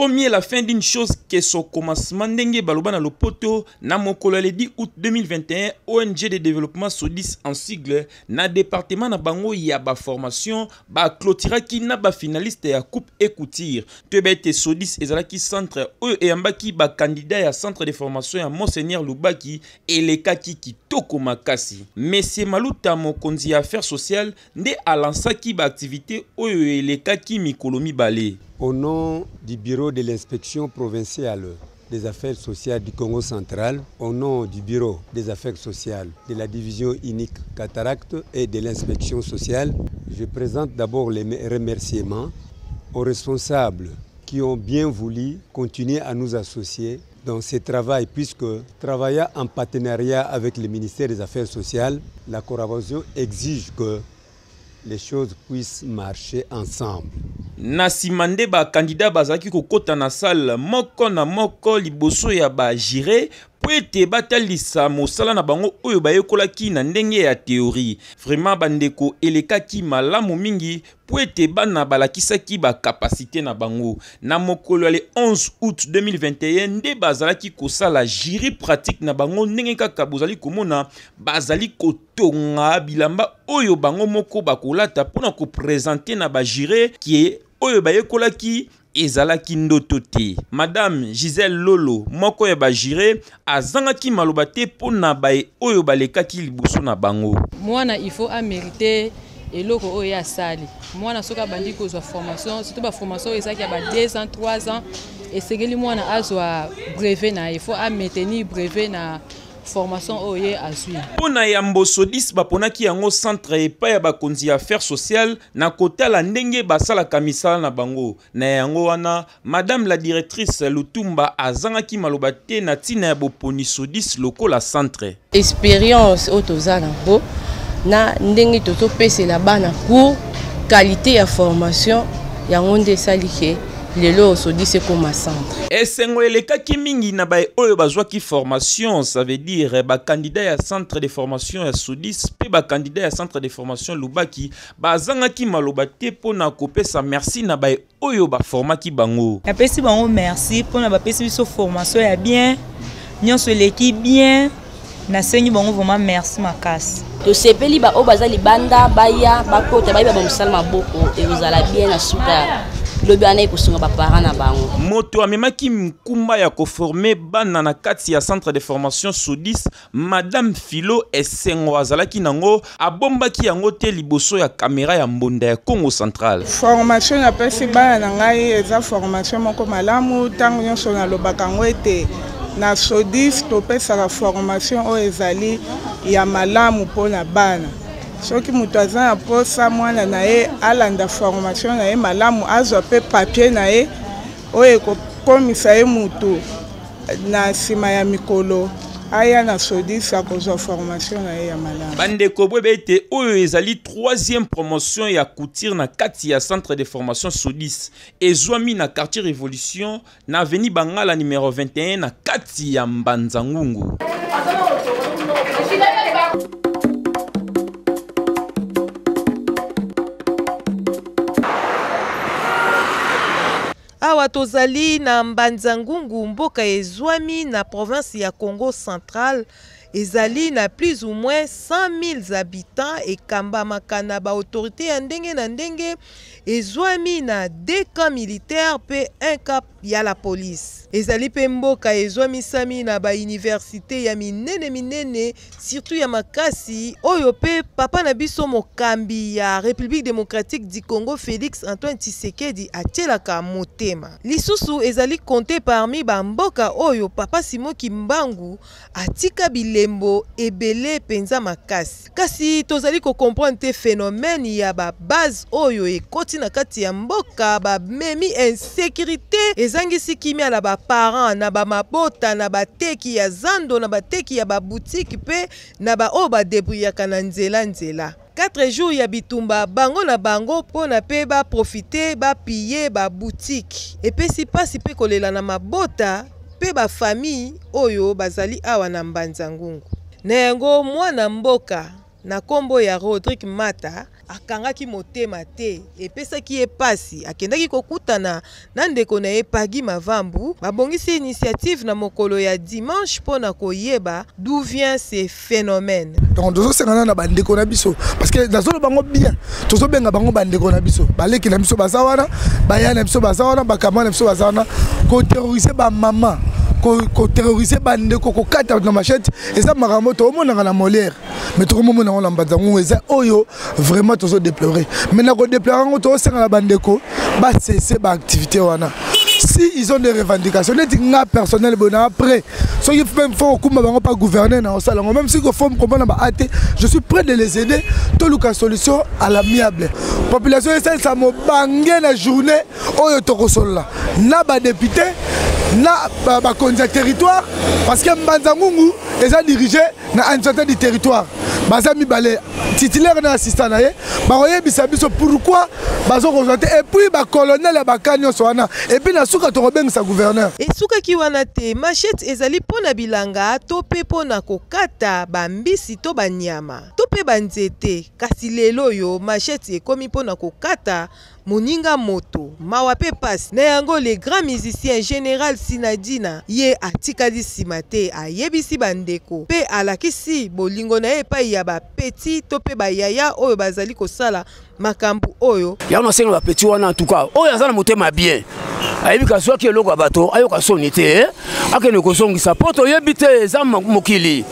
Vaut mieux la fin d'une chose que son commencement ndenge baloba na lopoto. Na mokolo ya le 10 août 2021, ONG de développement Sodis en sigle na département na bango ya ba formation ba clôturaki na ba finaliste ya coupe et couture. Toyeba ete Sodis ezalaki centre oyo eyambaki ba candidat ya centre de formation ya Monseigneur Lubaki, elekaki kitoko makasi. Monsieur Maluta, mokonzi ya affaires sociales, nde alansaki ba activités oyo elekaki mikolo mibale. Au nom du bureau de l'inspection provinciale des affaires sociales du Congo central, au nom du bureau des affaires sociales de la division unique cataracte et de l'inspection sociale, je présente d'abord les remerciements aux responsables qui ont bien voulu continuer à nous associer dans ce travail, puisque travaillant en partenariat avec le ministère des Affaires sociales, la collaboration exige que les choses puissent marcher ensemble. Na nsima nde ba candidats bazalaki kokota na salle moko na moko liboso ya ba jures mpo ete batalisa mosala na bango oyo bayekolaki na ndenge ya theorie. Vraiment bandeko, elekaki malamu mingi mpo ete bana balakisaki ba capacites na bango. Na mokolo ya le 11 août 2021 nde bazalaki kosala jury pratique na bango, ndenge kaka bozali komona bazali kotonga bilamba oyo bango moko bakolata mpo na kopresente na ba jures ke oyo bayekolaki ezalaki ndoto te. Madame Gisèle Lolo, moko ya ba jures, azangaki maloba te mpo na baye oyo balekaki liboso na bango. Mwana il faut a meriter eloko oyo ye asali. Mwana soki abandi kozwa formation, surtout ba formation oyo ezalaki ya ba 2 ans, 3 ans, esengeli mwana azwa brevet na ye, il faut a maintenir brevet na formation oyo ye azwi. Mpo na yambo, Sodis baponaki yango centre epai ya bakonzi ya affaires sociales na kotala ndenge basalaka misala na bango. Na yango wana, Madame la directrice Lutumba azangaki maloba te na ntina ya boponi Sodis lokola centre. Experience oyo toza nango na ndenge tozopesela bana cours, qualité ya formation yango nde esali ke lelo Sodis ekoma centre. Esengo elekaki mingi na baye oyo bazwaki formation, ça veut dire ba candidats ya centre de formation ya Sodis pe ba candidats ya centre de formation Lubaki bazangaki maloba te mpo na kopesa merci na baye oyo ba formaki bango. Napesi bango merci mpo na bapesi biso formation ya bien, nyonso eleki bien, nasengi bango vraiment merci makasi. Tosepeli ba oyo baza libanda baya bakota bayeba ba mosala maboko ekozala bien na suka lobi wana ekosunga ba parents na bango. Moto amemaki mokumba ya koforme bana na kati ya centre de formation Sodis, Madame Philo, esengo azalaki nango abombaki yango te liboso ya kamera ya mbonda ya Congo Central. Formation napesi bana na ngai eza formation moko malamu, ntango nyonso nalobaka yango ete na Sodis topesaka formation oyo ezali ya malamu mpo na bana. Soki moto aza na mposa mwana na ye alanda formation na ye malamu, azwa mpe papier na ye oyo ekokomisa ye motu na nsima ya mikolo, aya na Sodis akozwa formation na ye ya malamu. Bandeko, boyeba ete oyo ezali 3e promotion ya couture na kati ya centre de formation Sodis, ezwami na quartier Revolution na avenue Bangala numero 21 na kati ya Mbanza Ngungu. Awa tozali na Mbanza Ngungu, mboka ezwami na province ya Congo Central, ezali na plus ou moins 100 000 habitants, ekambamaka na ba autorités ya ndenge na ndenge, ezwami na 2 camps militaires pe 1 camp ya la police. Ezali pe mboka ezwamisami na ba universites ya minene minene, surtout ya makasi, oyo pe papa na biso mokambi ya Republique democratique du Congo Felix Antoine Tshisekedi atielaka motema. Lisusu ezali compter parmi ba mboka oyo papa Simon Kimbangu atika bilembo ebele penza makasi. Kasi tozali ko comprendre te phenomène ya ba base oyo ekoti na kati ya mboka, ba memi insecurite ezangisi kimia na ba parents, na ba mabota, na bateki ya zando, na bateki ya ba boutique pe na ba oyo ba debrouillaka na nzela nzela. 4 jours ya bitumba bango na bango pona pe ba profiter ba piller ba boutiques. Epesi pasi pe kolela na mabota pe ba familles oyo bazali awa na Mbanza Ngungu. Na yango mwana mboka. na nkombo ya Rodrigue Mata akangaki motema te, epesaki ye pasi. Akendaki kokutana na ndeko na ye Pagi Mavambu. Babongisi initiative na mokolo ya dimanche mpo na koyeba d'où vient ce phénomène. Donc tozosengana na bandeko na biso parce que nazoloba bango bien, tozobenga bango bandeko na biso, baleki na biso baza wana, baya na biso baza wana, bakama na biso baza wana. Koterroriser bamama, koterroriser bandeko, kokata na machette, eza makambo tomonaka na Molière, mais tokomomona yango na Mbanza Ngungu. Eza oyo vraiment tozodéplorer, mais na kodéplorer yango, tozosenga na bandeko bacesser baactivité wana. Si ils ont des revendications, neti nga personnel boye na après, soki même faut kokumba bango pa gouverneur na osala yango, même si kofo komona ba ate, je suis prêt de les aider. Toluka solution à l'amiable. Population esalisa mobange na journée oyo tokosolola na badéputé, na bakonzi ya territoire, parce que Mbanza Ngungu eza dirigé na administrateur du territoire. Baza mibale, titulaire na assistant na ye. Bakoyebisa biso pourquoi bazokozwa te, et puis bacolonel ya baka nyonso wana, et puis na suka tokobengisa gouverneur. Esukaki wana te. Machette ezali mpo na bilanga to mpe mpo na kokata bambisi to banyama to mpe banzete, kasi lelo oyo machette ekomi mpo na kokata moninga moto. Mawa mpe pasi. Na yango, le grand musicien général Sinadina, ye atikali nsima te. Ayebisi bandeko mpe alakisi bolingo na ye epai ya bapetits to mpe bayaya oyo bazali kosala makambo oyo. Yango nasenga bapetits wana, en tout cas oyo aza na motema bien, ayebi kazwaki eloko ya bato, ayoka soni te, akende kozongisa, mpo toyebi te, eza mokili.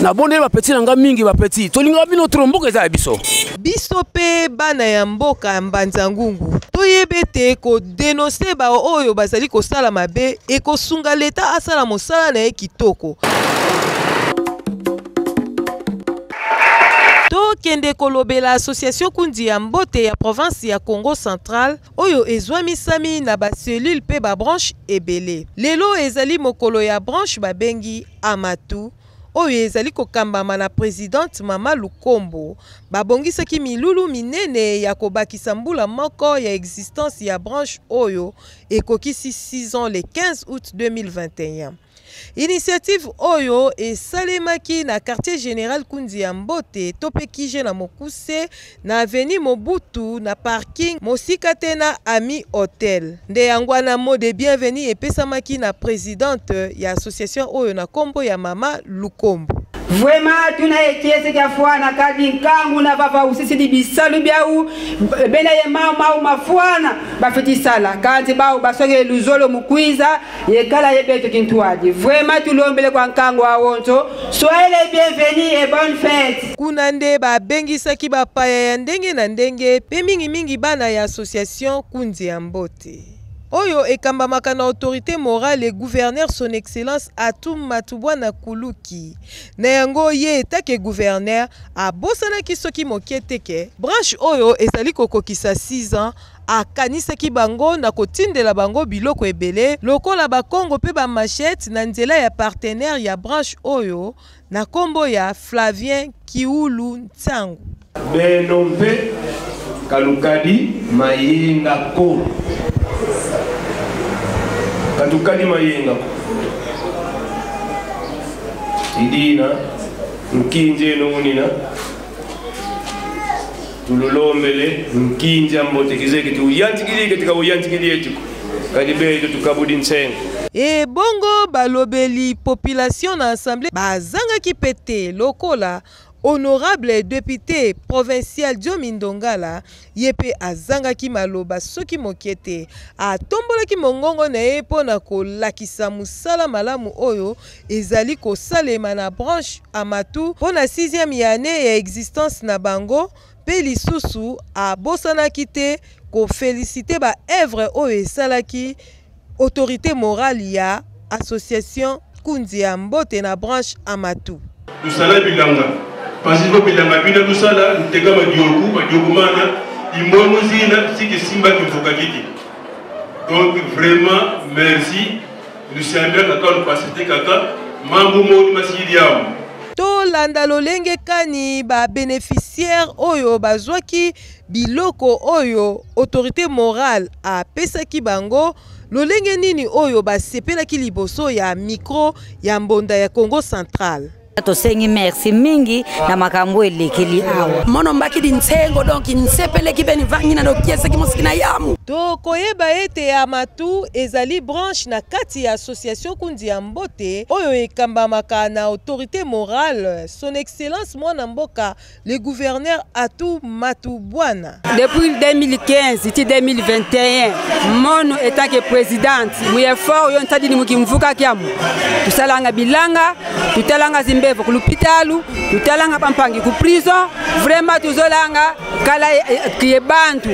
Nabondeli bapetits na nga mingi, bapetits, tolingaka bino trop, mboka eza ya biso. Biso mpe bana ya mboka ya Mbanza Ngungu toyebi ete kodénoncer baoyo bazali kosala mabe ekosunga leta asala mosala na ye kitoko. Tokende kolobela association Kundi ya Mbote ya province ya Congo Central, oyo ezwamisami na bacellule mpe babranche ebele. Lelo ezali mokolo ya branche babengi Amatu, oyo ezali kokambama na présidente Mama Lukombo. Babongisaki milulu minene ya kobakisa mbula moko ya existence ya branche oyo ekokisi 6 ans le 15 août 2021. Initiative oyo esalemaki na quartier général Kundi ya Mbote to mpe Kije na mokuse, na avenue Mobutu, na parking, mosika te na Ami Hotel. Nde yango wana mot de bienvenue epesamaki na présidente ya association oyo na nkombo ya Mama Lukombo. Vraiment tuna ekiese kya fwana kadi nkangu na vava usisi bisalu byau bena ye mau mau mafwana bafitisala kanti bau basoke luzolo mukwiza yekala yebeto kintuadi. Vraiment tulombele kwa nkangu awonto, soyez les bienvenus et bonne fête. Kuna nde babengisaki bapaya ya ndenge na ndenge, mpe mingimingi bana ya association Kundi ya Mbote, oyo ekambamaka na autorité morale, gouverneur Son Excellence Atum Matubwana Kuluki. Na yango, ye etake gouverneur abosanaki soki moke te ke branche oyo ezali kokokisa 6 ans. Akanisaki bango na kotindela bango biloko ebele lokola bakongo mpe bamachette, na nzela ya partenaire ya branche oyo na nkombo ya Flavien Kiulu Ntangu. Beno mpe kalukadi mayengako, katukadi mayengako idina nkinje nonina tululombele nkinja mbote kizeki tuyantikilike tikabuyantikilie tiko kadi beto tukabudi nsengo. Ebongo balobeli population na assemblée bazangaki pe te, lokola honorable député provincial Diomi Ndongala. Ye mpe azangaki maloba soki moke te. Atombolaki mongongo na ye mpo na kolakisa mosala malamu oyo ezali kosalema na branche Amatu mpo na 6e ya année ya existence na bango, mpe lisusu abosanaki te koféliciter baœuvre oyo esalaki autorité morale ya association Kundi ya Mbote na branche Amatu. Tusala bilanga pasifo bilanga bina tusala nteka madioku madioku mana imbono zina siki simba kimvuka kiki. Donc vraiment merci, lusambia kaka lupasite kaka mambo moni masili yao. Tolanda lolenge kani babénéficiaire oyo bazwaki biloko oyo autorité morale apesaki bango, lolenge nini oyo basepelaki liboso ya micro ya mbonda ya Congo Central. Tosengi merci mingi na makambo elekeli awa. Mono mbaki di nsengo donc nsepeleki beni vangi na dokieseki mosiki na yamu. Tokoyeba ete Amatu ezali branche na kati ya association Kundi ya Mbote oyo ekambamaka na autorité morale son excellence mwana mboka le gouverneur Atou Matubuana. Depuis 2015 ti 2021 mono etant que présidente muye fort yo ntadini mukimvuka kiamu tusalanga bilanga tutalanga zimbevo ku lupitalu tutalanga pampangi ku prison vraiment tuzolanga kala kiye bantu.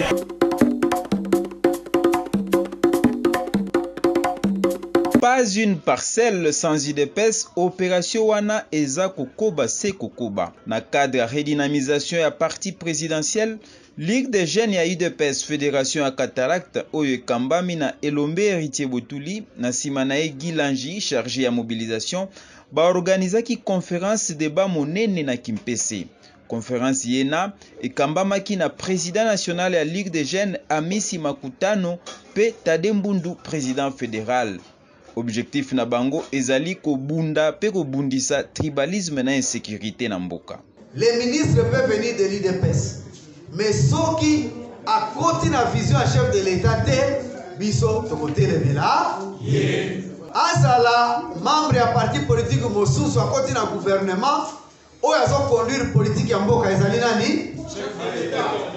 Pas une parcelle sans UDPS, opération wana eza kokoba se kokoba. Na cadre ya redynamisation ya parti présidentiel, Ligue des jeunes ya UDPS Fédération ya Cataracte oyo ekambami na Elombe Héritier Botuli na sima na ye Guy Langi chargé ya mobilisation baorganizaki conférence débat monene na Kimpese. Conférence yena ekambamaki na président national ya Ligue des jeunes Amisi Makutano pe Tade Mbundu président fédéral. Objectif na bango ezali kobunda pe kobundisa tribalisme na insécurité na mboka. Les ministres peuvent venir de l'UDPS, mais soki akoti na vision ya chef de l'État te, biso tokotelemela ye. Azala membre ya parti politique mosusu akoti na gouvernement oyo azo conduire politique ya mboka ezali nani?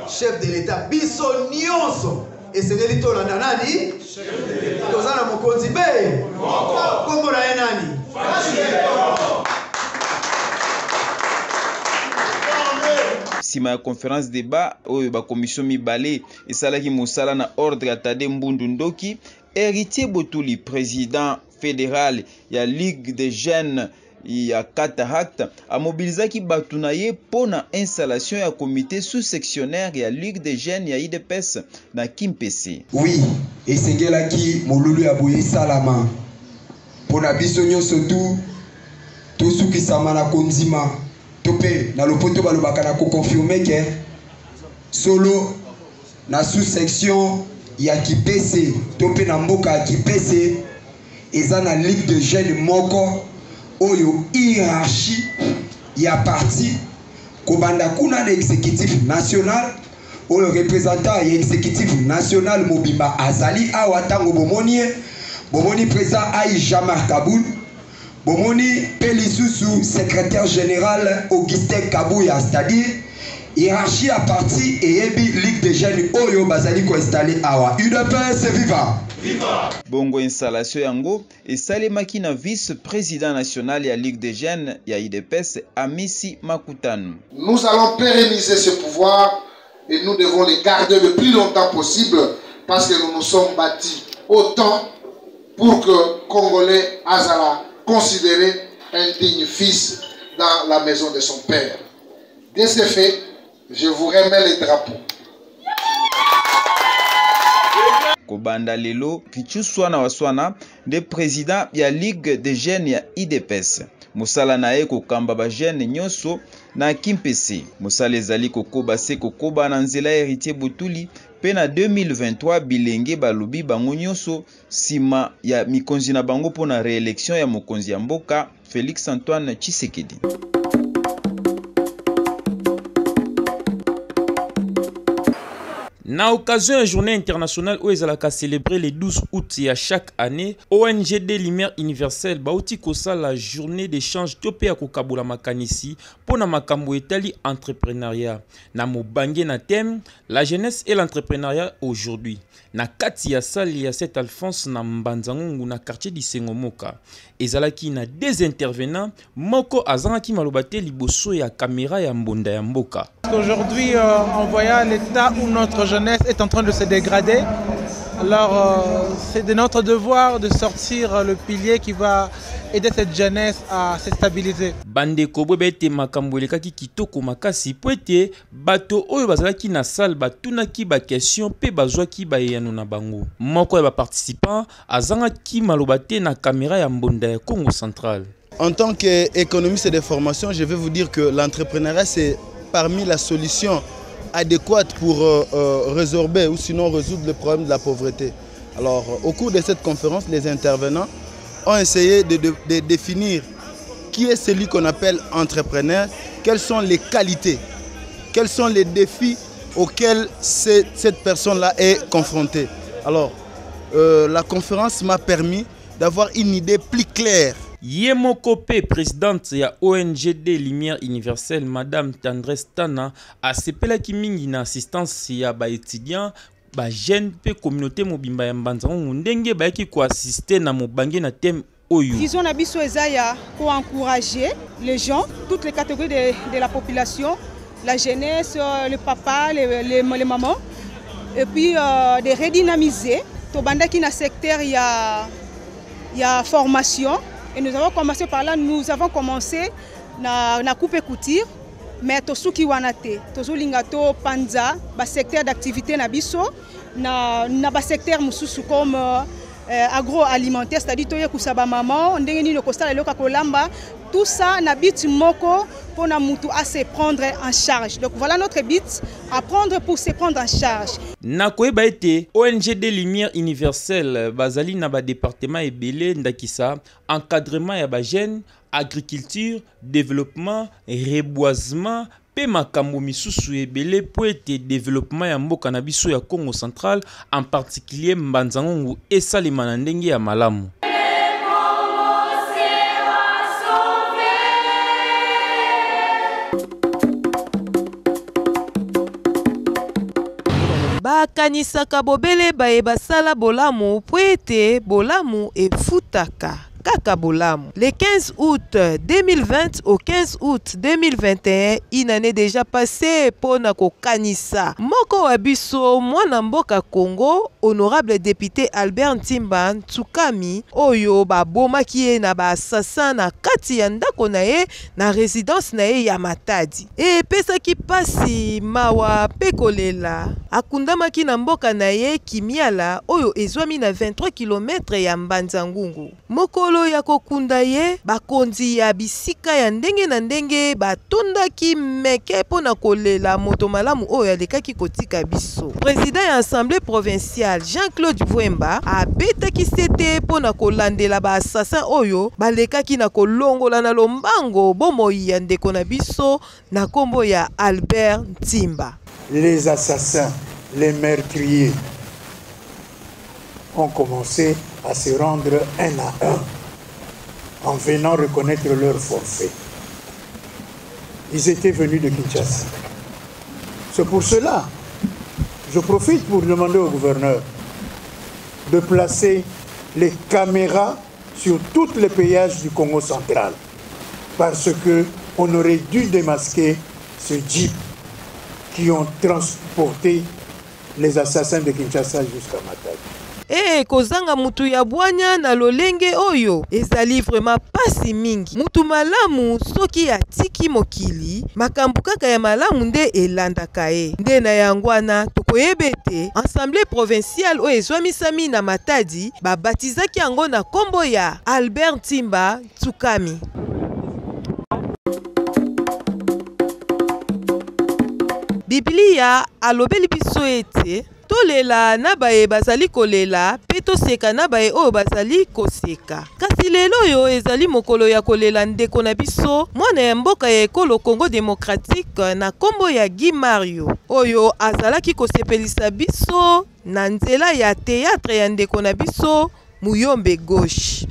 Chef de l'État. Biso nyonso esengeli tolanda nani? Toza na mokonzi be kombo na ye nani? Sima ya conférence débat oyo ba commission mibale esalaki mosala na ordre ya Tade Mbundu Ndoki, Héritier Botuli président fédéral ya Ligue des jeunes ya Cataracte amobilizaki bato na ye mpo na installation ya comité sous-sectionnaire ya Ligue des jeunes ya UDPS na Kimpese. Oui, esengelaki molulu ya boye esalama mpo na biso nyonso tu tosukisama na kondima to mpe na lopoto balobaka na koconfirme ke solo na sous-section ya Kipese to mpe na mboka ya Kipese eza na ligue de jeunes moko oyo hiérarchie ya parti kobanda kuna na exécutif national oyo représentant ya exécutif national mobimba azali awa. Ntango bomoni ye, bomoni président ai Jean-Marc Kabund, bomoni mpe lisusu secrétaire général Augustin Kabuya, c'est-à-dire hiérarchie ya parti eyebi ligue de jeunes oyo bazali koinstalle awa. UDPS viva! Bongo installation yango esalemaki na vice-président national ya Ligue des jeunes ya UDPS Amisi Makutano. Nous allons pérenniser ce pouvoir et nous devons le garder le plus longtemps possible parce que nous nous sommes bâtis autant pour que Congolais azala considéré un digne fils dans la maison de son père. De ce fait, je vous remets les drapeaux. Kobanda lelo, Pichu Swana Waswana nde président ya Ligue des jeunes ya UDPS. Mosala na ye kokamba ba jeunes nyonso na Kimpese. Mosala ezali kokoba se kokoba na nzela ya Héritier Botuli mpe na 2023 bilenge balobi bango nyonso nsima ya mikonzi na bango mpo na réélection ya mokonzi ya mboka Félix Antoine Tshisekedi. Na occasion ya journée internationale oyo ezalaka célébré le 12 août ya chaque année, ONGD Lumière Universelle bauti kosala journée d'échange to mpe ya kokabola makanisi mpo na makambo etali entrepreneuriat na mobange na thème la jeunesse et l'entrepreneuriat aujourd'hui na kati ya salle ya Saint Alphonse na Mbanza-Ngungu na quartier Disengo Moka. Ezalaki na deux intervenants, moko azangaki maloba te liboso ya caméra ya mbonda ya mboka. Aujourd'hui, en voyant l'état où notre jeunesse est en train de se dégrader, alors c'est de notre devoir de sortir le pilier qui va aider cette jeunesse à se stabiliser. Bandeko boyeba ete makambo elekaki kitoko makasi po ete bato oyo bazalaki na salle batunaki ba question pe bazwaki ba eyano na bango. Moko ya ba participants azangaki maloba te na caméra ya mbonda ya Congo Central. En tant qu'économiste de formation, je vais vous dire que l'entrepreneuriat, c'est parmi la solution adéquate pour résorber ou sinon résoudre le problème de la pauvreté. Alors, au cours de cette conférence, les intervenants ont essayé de définir Qui est celui qu'on appelle entrepreneur? Quelles sont les qualités? Quels sont les défis auxquels cette personne-là est confrontée? Alors, la conférence m'a permis d'avoir une idée plus claire. Ye moko mpe presidente ya ONGD Lumière Universelle, Madame Tendresse Tana, asepelaki mingi na assistance ya ba etudiants, ba jeunes mpe communauté mobimba ya Mbanza-Ngungu ndenge bayaki ko assister na mobange na thème oyo. Vision na biso eza ya ko encourager les gens, toutes les catégories de la population, la jeunesse, le papa, les mamans, et puis de redynamiser. Tobandaki na secteur ya formation et nous avons commencé par là, nous avons commencé na coupe et couture, mais tosuki wana te, tozolinga to panza ba secteur d'activité na biso na ba secteur mususu comme agroalimentaire, c'est-à-dire toye kusaba maman ndenge nini kosala eloko ya kolamba, tout ça na but moko pona mutu à se prendre en charge. Donc voilà notre but, apprendre pour se prendre en charge. Na koyeba ete ONGD Lumière Universelle bazali na ba département ebele, ndakisa encadrement ya ba jeunes, agriculture, développement, reboisement pe makambo misusu ebele po ete développement ya mboka na biso ya Congo central, en particulier Mbanza-Ngungu, esalema na ndenge ya malamu. Bakanisaka bobele baye basala bolamu po ete bolamu efutaka kaka bolamu. Le 15 août 2020 au 15 août 2021, une année déjà passée pona kokanisa moko wa biso mwana mboka Congo, honorable député Albert Ntimba Ntsukami, oyo babomaki ye na ba assassin na kati ya ndako na ye na résidence na ye ya Matadi. Epesaki pasi, mawa pe kolela. Akundamaki na mboka na ye Kimiala oyo ezwami na 23 kilomètres ya Mbanza-Ngungu. Mokolo ya kokunda ye, bakonzi ya bisika ya ndenge na ndenge batondaki meke mpo na kolela moto malamu oyo alekaki kotika biso. Président ya Assemblée provinciale Jean-Claude Vuemba abetaki sete mpo na kolandela ba assassin oyo balekaki na kolongola na lombango bomoi ya ndeko na biso na kombo ya Albert Ntimba. Les assassins, les meurtriers ont commencé à se rendre un à un en venant reconnaître leur forfait. Ils étaient venus de Kinshasa. C'est pour cela, je profite pour demander au gouverneur de placer les caméras sur tous les péages du Congo central, parce que on aurait dû démasquer ce jeep qui ont transporté les assassins de Kinshasa jusqu'à Matadi. Eh, kozanga mutu ya bwanya na lolenge oyo ezali vraiment pasi mingi. Mutu malamu soki atiki mokili, makambo kaka ya malamu nde elandaka ye. Nde na yango wana tokoyeba ete Assemblée provinciale oyo ezwamisami na Matadi babatizaki yango na kombo ya Albert Ntimba Ntsukami. Biblia alobeli biso ete tolela na baye bazali kolela pe toseka na baye oyo bazali koseka. Kasi lelo oyo ezali mokolo ya kolela ndeko na biso mwana ya mboka ya ekolo Congo démocratique na kombo ya Guy Mario, oyo azalaki kosepelisa biso na nzela ya théâtre ya ndeko na biso Muyombe Gauche.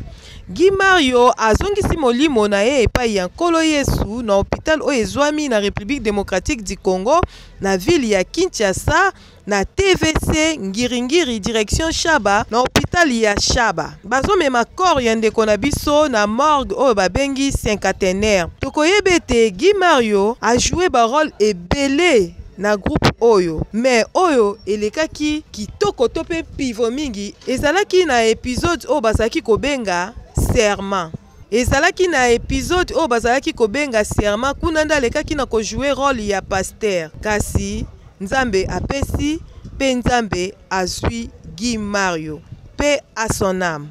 Guy Mario azongisi molimo na ye epai ya Nkolo Yesu na hôpital oyo ezwami na République démocratique du Congo na ville ya Kinshasa na TVC Ngiringiri direction Shaba na hôpital ya Shaba. Bazomema corps ya ndeko na biso na morgue oyo babengi cinquantenaire. Tokoyeba ete Guy Mario a joué ba rôle ebele na groupe oyo, mais oyo elekaki kitoko to pe pivot mingi ezalaki na épisode oyo bazalaki kobenga serment. Ezalaki na épisode oyo bazalaki kobenga serment, kuna nde alekaki na kojouer rôle ya pasteur. Kasi Nzambe apesi pe Nzambe azwi Guy Mario, paix à son âme.